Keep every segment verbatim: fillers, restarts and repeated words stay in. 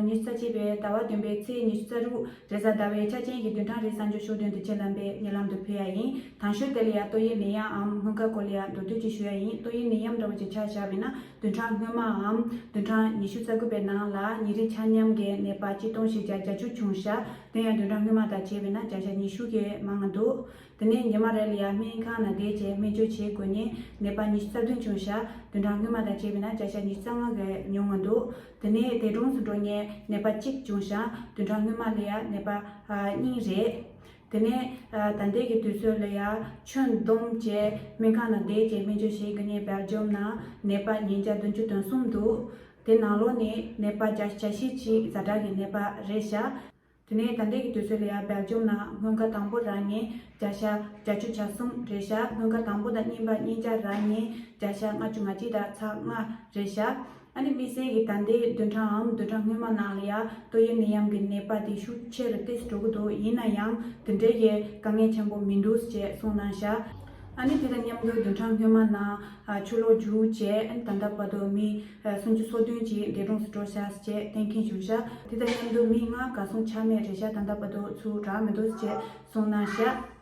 ཉི་ཤུ་རྩ་གཅིག་པའི་ཟླ་བ་བདུན་པའི་ཚེས་ཉི་ཤུ་རྩ་དྲུག་རེས་གཟའ་ཟླ་བའི་ཆ་ཅན་གྱི་བདུན་ཕྲག་རེའི་གསར་འགྱུར་ཕྱོགས་སྟོན་དུ་ཁྱེད་རྣམ་པས་སྙན་ལམ་དུ་ཕུལ་ཡ་ཡིན། དང་ཤོས་དེ་ལ་ཡ་ཏོག་དབྱིབས་ནད་ཡམས་འམ་སྔོན་ཁ་སྐོར་ལ་ཡ་མདོར་བསྡུས་ཅིག་ཞུ་ཡ་ཡིན། ཏོག་དབྱིབས་ནད་ཡམས་འདྲ་བོ་ཅིག་ཆ་བཞག་པ་ཡིན་ན། བདུན་ཕྲག་སྔོན་མའམ་བདུན་ཕྲག་ཉི་ཤུ་རྩ་དགུ་པའི་ནང་ལ་ཉིན་རེ་ཆ་མཉམ་གྱི་ནད་པ་གཅིག་སྟོང་བཞི་བརྒྱ་བརྒྱད་ཅུ་བྱུང་ཤག་དེ་ཡང་བདུན་ཕྲག་སྔོན་མ་དང་བྱས་པ་ཡིན་ན་བརྒྱ་ཆ་ཉི་ཤུ་གིས་མང་ང་འདུག་དེ་ནས་ཉི་མ་རེ་ལ་ཡ་སྨན་ཁང་ནང་བསྡད་བྱས་སྨན་བཅོས་བྱེད་དགོས་མཁན་ནད་པ་ཉི་ཤུ་རྩ་བདུན་བྱུང་ཤག་བདུན་ཕྲག་སྔོན་མ་དང་བྱས་པ་ཡིན་ན་བརྒྱ་ཆ་ཉི་ཤུ་རྩ་ལྔ་གིས་ཉུང་ང་འདུག་དེ་ནས་འདས་གྲོངས་སུ་འགྲོ་མཁན་ནད་པ་གཅིག་བྱུང་ཤག་བདུན་ཕྲག་སྔོན་མ་ལ་ཡ་ནད་པ་ཨ་གཉིས་རེད། དེ་ནས་ཨ་ད་ལྟའི་གི་དུས་ཚོད་ལ་ཡ་ཁྱོན་བསྡོམས་བྱས་སྨན་ཁང་ནང་བསྡད་བྱས་སྨན་བཅོས་བྱེད་དགོས་མཁན་སྦེལ་ཇམ་ནང་ནད་པ་ཉིས་བརྒྱ་བདུན་ཅུ་དོན་གསུམ་འདུག་དེ་ནང་ལོགས་ནས་ནད་པ་བརྒྱ་ཆ་བཞི་ཅིག་ཛ་དྲག་གི་ནད་པ་རེད་ཤག་དེ་ནས་ད་ལྟའི་གི་དུས་ཚོད་ལ་ཡ་སྦེལ་ཇམ་ནང་སྔོན་ཁ་དང་པོ་རག་མཁན་བརྒྱ་ཆ་བརྒྱད་ཅུ་གྱ་གསུམ་རེད་ཤག་སྔོན་ཁ་དང་པོ་དང་གཉིས་པ་གཉིས་ཆ་རག་མཁན་བརྒྱ་ཆ་ལྔ་བཅུ་ང་གཅིག་དང་ཚེག་ལྔ་རེད་ཤག་ཨ་ནི་དམིགས་བསལ་གྱི་ད་ལྟའི་བདུན་ཕྲག་འམ་བདུན་ཕྲག་སྔོན་མ་ནང་ལ་ཡ་ཏོག་དབྱིབས་ནད་ཡམས་ཀྱི་ནད་པ་དེ་ཤུགས་ཆེ་རུ་ཏོག་ཙམ་འགྲོ་གི་འདུག་ཡིན་ན་ཡང་དེ་འདྲའི་གི་དཀའ་ངལ་ཆེན་པོ་མི་འདུག་ཅེས་གསུངས་གནང་ཤག་ཨ་ནི་དེ་དང་མཉམ་དུ་བདུན་ཕྲག་སྔོན་མ་ནང་ཨ་ཆུ་ལོག་རྒྱུག་བྱས་ཨ་ནི་ད་ལྟ་བར་དུ་མི་ཨ་སུམ་ཅུ་སོ་བདུན་ཅིག་འདས་གྲོངས་སུ་འགྲོ་ཤག་ཅེས་གཏན་འཁེལ་བྱུང་ཤག་དེ་དང་མཉམ་དུ་མི་ལྔ་གར་སོང་ཆ་མེད་རེད་ཤག་ད་ལྟ་བར་དུ་ཚུར་རག་མི་འདུག་ཅེས་གསུངས་གནང་ཤག་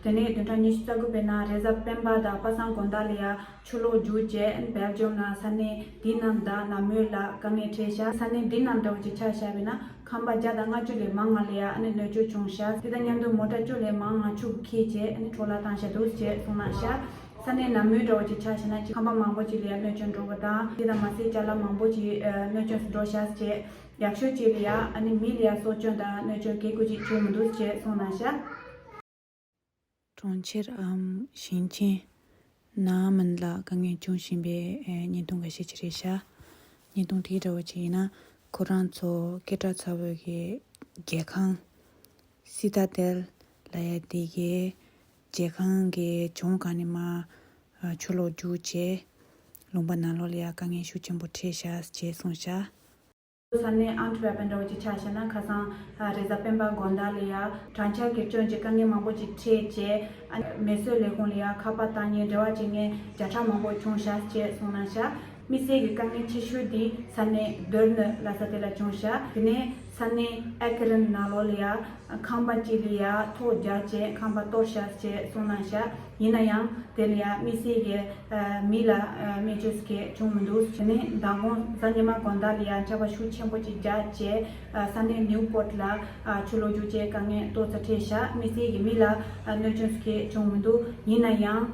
དེ་ནས་བདུན་ཕྲག་ཉི་ཤུ་རྩ་དགུ་པའི་ནང་རེས་གཟའ་སྤེན་པ་དང་པ་སངས་དགོང་དག་ལ་ཡ་ཆུ་ལོག་རྒྱུག་བྱས་སྦེལ་ཇམ་ནང་ས་གནས་འདི་རྣམས་དང་ནང་མི་ལ་དཀའ་ངལ་འཕྲད་ཤག་ས་གནས་འདི་རྣམས་འདྲ་བོ་ཅིག་ཆ་བཞག་པ་ཡིན་ན་ཁང་པ་བརྒྱ་དང་ལྔ་བཅུ་ལས་མང་ང་ལ་ཡ་ཨ་ནི་གནོད་སྐྱོན་བྱུང་ཤག་དེ་དང་མཉམ་དུ་མོ་ཊ་བཅུ་ལས་མང་ང་ཆུ་འཁྱིལ་བྱས་ཨ་ནི་འཕྲོ་བརླག་བཏང་ཤག་འདུག་ཅེས་གསུངས་གནང་ཤག་ས་གནས་ནང་མི་འདྲ་བོ་ཅིག་ཆ་བཞག་ན་ཅིག་ཁང་པ་མང་པོ་ཅིག་ལ་ཡ་གནོད་སྐྱོན་འགྲོ་བ་དང་དེ་དང་མ་ཟད་ཅ་ལག་མང་པོ་ཅིག་གནོད་སྐྱོན་སུ་འགྲོ་ཤག་ཅེས། ཡག་ཤོས་ཅིག་ལ་ཡ་ཨ་ནི་མི་ལ་ཡ་སྲོག་སྐྱོན་དང་གནོད་སྐྱོན་གལ་དགོས་ཅིག་བྱུང་མི་འདུག་ཅེས་གསུངས་གནང་ཤག་གྲོང་ཁྱེར་འམ་ཞིང་ཆེན་ནང་མི་ལ་དཀའ་ངལ་འབྱུང་བཞིན་པའི་ཨེ་བརྙན་ཐུང་འགའ་ཤས་ཅིག་རེད་ཤག་བརྙན་ཐུང་དེ་འདྲ་བོ་ཅིག་ཡིན་ན་ཁོ་རང་ཚོ་སྐད་གྲགས་ཚ་བོ་གི་རྒྱལ་ཁང་སི་ཏཱ་ཏེལ་ལབ་ཡ་དེ་གའི་རྒྱལ་ཁང་གི་གྱང་སྒང་ནས་མར་ཨ་ཆུ་ལོག་རྒྱུག་བྱས་ལུང་པ་ནང་ལོགས་ལ་ཡ་དཀའ་ངལ་ཤུགས་ཆེན་པོ་འཕྲད་ཤག་ཅེས་གསུངས་ཤག་ས་གནས་ཨན་ཊ་ཝེར་པན་འདྲ་བོ་ཅིག་ཆ་བཞག་ན་ཁ་སང་ཨ་རེས་གཟའ་སྤེན་པ་དགོང་དག་ལ་ཡ་གྲང་ཆར་གྱི་སྐྱོན་གྱིས་དཀའ་ངལ་མང་པོ་ཅིག་འཕྲད་རྗེས་ཨ་མེ་གསོད་ལས་ཁུངས་ལ་ཡ་ཁ་པར་བཏང་མཁན་འབྲེལ་བ་བྱེད་མཁན་བརྒྱ་ཕྲག་མང་པོ་བྱུང་ཤག་ཅེས་གསུངས་གནང་ཤག་དམིགས་བསལ་གྱི་དཀའ་ངལ་ཆེ་ཤོས་འདི་ས་གནས་དོར་ནི་ལབ་ས་དེ་ལ་བྱུང་ཤག་དེ་ནས་ས་གནས་ཨེ་ཀེ་རན་ནང་ལོགས་ལ་ཡ་ཁང་པ་གཅིག་ལ་ཡ་ཐོག་རྒྱག་བྱས་ཁང་པ་གཏོར་ཤག་ཅེས་གསུངས་གནང་ཤག་ཡིན་ན་ཡང་དེ་ལ་ཡ་དམིགས་བསལ་གྱི་ཨ་མི་ལ་ཨ་སྨན་བཅོས་ཀྱི་བྱུང་མི་འདུག་དེ་ནས་མདང་དགོང་གཟའ་ཉི་མ་དགོང་དག་ལ་ཡང་ཆར་པ་ཤུགས་ཆེན་པོ་ཅིག་རྒྱག་བྱས་ཨ་ས་གནས་ནིའུ་པོར་ཊ་ལ་ཨ་ཆུ་ལོག་རྒྱུག་བྱས་དཀའ་ངལ་ཏོག་ཙམ་འཕྲད་ཤག་དམིགས་བསལ་གྱི་མི་ལ་ཨ་གནོད་སྐྱོན་ཞིག་བྱུང་མི་འདུག་ཡིན་ན་ཡང་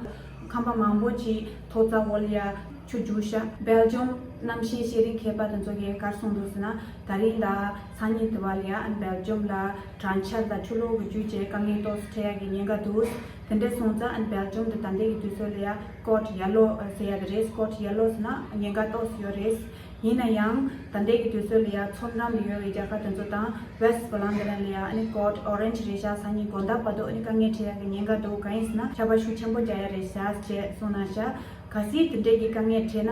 ཁང་པ་མང་པོ་ཅིག་ཐོག་རྩེག་འོག་ལ་ཡ་ཆུ་རྒྱུག་ཤག་སྦེལ་ཇམ་གནམ་གཤིས་ཤེས་རིག་མཁས་པ་དེ་ཚོ་གིས་ག་རེ་གསུངས་འདུག་ཟེར་ན། ད་རིང་དང་སང་ཉིན་དུ་བ་ལ་ཡ་ཨ་ནི་སྦེལ་ཇམ་ལ་གྲང་ཆར་དང་ཆུ་ལོག་གི་རྒྱུ་བྱས་དཀའ་ངལ་ཏོག་ཙམ་འཕྲད་ཡག་གི་ཉེན་ཁ་འདུག་དེ་འདྲ་སོང་ཙང་ཨ་ནི་སྦེལ་ཇམ་དུ་ད་ལྟའི་གི་དུས་ཚོད་ལ་ཡ་ཀོཌ་ཡེ་ལོ་ཟེར་ཡ་དེ་རེད། ཀོཌ་ཡེ་ལོ་ཟེར་ན་ཉེན་ཁ་ཏོག་ཙམ་ཡོད་རེད། ཡིན་ན་ཡང་ད་ལྟའི་གི་དུས་ཚོད་ལ་ཡ་མཚོ་འགྲམ་དུ་ཡོད་པའི་རྒྱལ་ཁབ་དེ་ཚོ་དང་ཝེ་སི་ཊི་ཝེ་ལན་ཌི་ལ་ཡ་ཨ་ནི་ཀོཌ་ཨོ་རེན་ཇི་རེད་ཤག་སང་ཉིན་དགོང་དག་བར་དུ་ཨ་ནི་དཀའ་ངལ་འཕྲད་ཡག་གི་ཉེན་ཁ་འདུག་གང་ཡིན་ཟེར་ན་ཆར་པ་ཤུགས་ཆེན་པོ་རྒྱག་ཡ་རེད་ཤག་ཅེས་གསུངས་གནང་ཤག་གལ་སྲིད་དེ་འདྲས་ཀྱི་དཀའ་ངལ་འཕྲད་ན་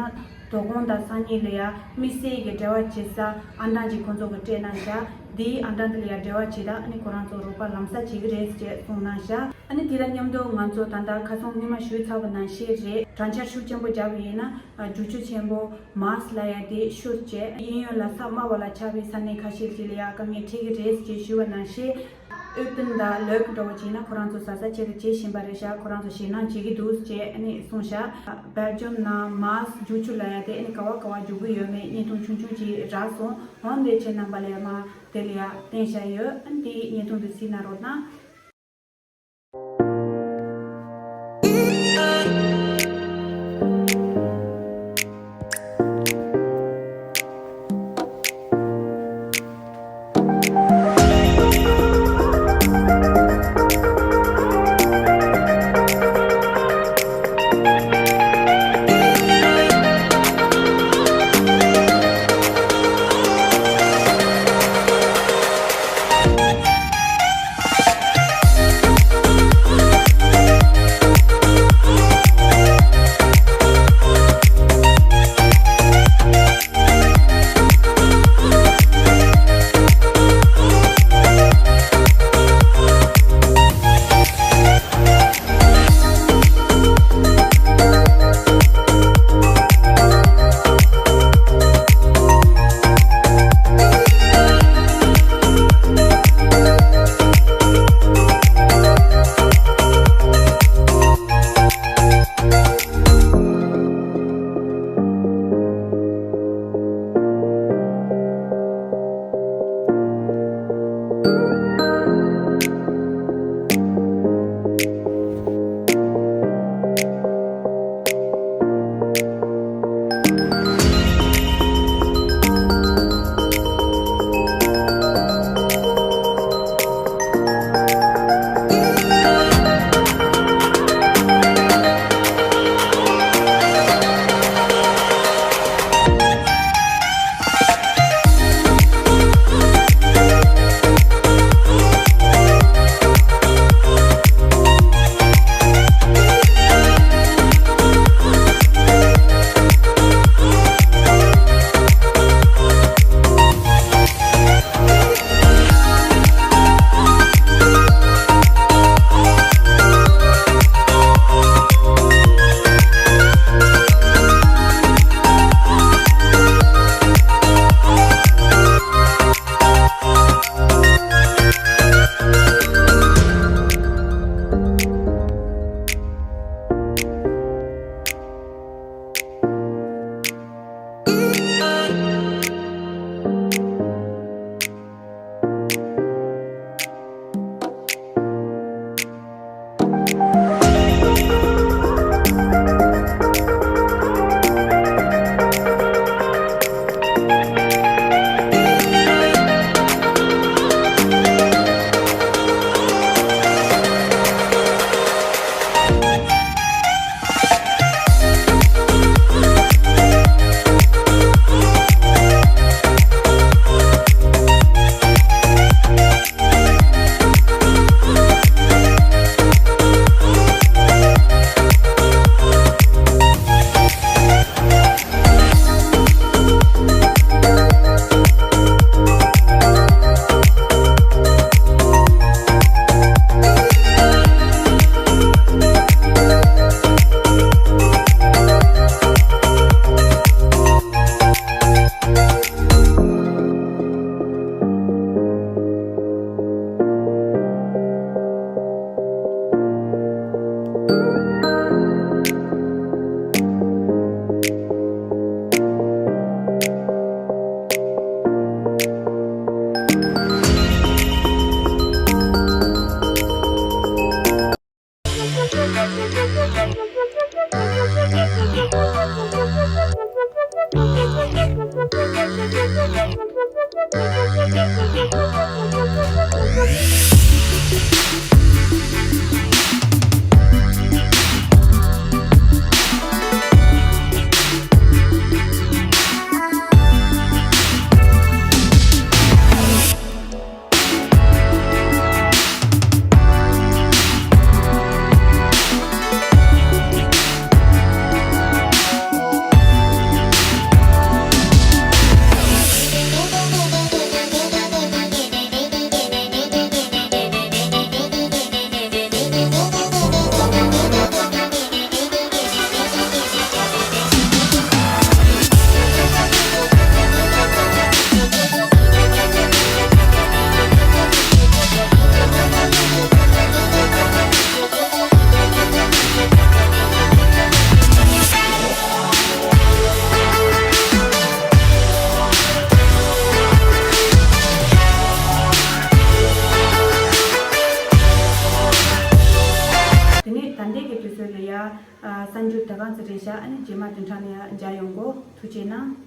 དོ་དགོང་དང་སང་ཉིན་ལ་ཡ་དམིགས་བསལ་གྱི་འབྲེལ་བ་བྱེད་ས་ཨང་གྲངས་ཅིག་ཁོང་ཚོ་གིས་སྤྲད་གནང་ཤག་འདིའི་ཨང་གྲངས་དེ་ལ་ཡ་འབྲེལ་བ་བྱེད་དང་ཨ་ནི་ཁོ་རང་ཚོ་རོགས་པ་ལམ་སང་བྱེད་ཀྱི་རེད་ཅེས་གསུངས་གནང་ཤག་ཨ་ནི་དེ་དང་མཉམ་དུ་ང་ཚོ་ད་ལྟ་ཁ་སང་སྔོན་མ་ཞུས་ཚར་བ་ནང་བཞིན་རེད། གྲང་ཆར་ཤུགས་ཆེན་པོ་བརྒྱབ་པ་ཡིན་ན་རྒྱུག་ཆུ་ཆེན་པོ་མཱས་ལབ་ཡ་དེ་བཤུར་བྱས་གཡས་གཡོན་ལ་ས་དམའ་བ་ལ་ཆགས་པའི་ས་གནས་ཁ་ཤས་ཅིག་ལ་ཡ་དཀའ་ངལ་འཕྲད་ཀྱི་རེད་ཅེས་ཞུས་པ་ནང་བཞིན། ཨོ་པན་དང་ལོག་འདྲ་བོ་བྱས་ན་ཁོ་རང་ཚོ་བཟའ་ཚང་ཆེད་དུ་བྱེད་བཞིན་པ་རེད་ཤག་ཁོ་རང་ཚོ་ཞེད་སྣང་བྱེད་ཀྱི་འདུག་ཅེས་ཨ་ནི་གསུངས་ཤག་སྦེལ་ཇམ་ནང་མཱས་རྒྱུག་ཆུ་ལབ་ཡ་དེ་ཨ་ནི་ག་བ་ག་བ་རྒྱུག་གི་ཡོད་མེད་བརྙན་ཐུང་ཆུང་ཆུང་ཅིག་རག་སོང་། འོན་ཏེ་ཁྱེད་རྣམ་པ་ལ་མར་དེ་ལ་ཡ་བསྟན་བཞག་ཡོད། ཨ་ནི་དེའི་བརྙན་ཐུང་དེ་གཟིགས་གནང་རོགས་གནང་། ཨ། གསར་འགྱུར་དེ་ག་ཚོད་རེད་ཤག་ཨ་ནི་རྗེས་མ་དེ་འདྲ་ནས་མཇལ་ཡོང་གོ། ཐུགས་རྗེ་གནང་།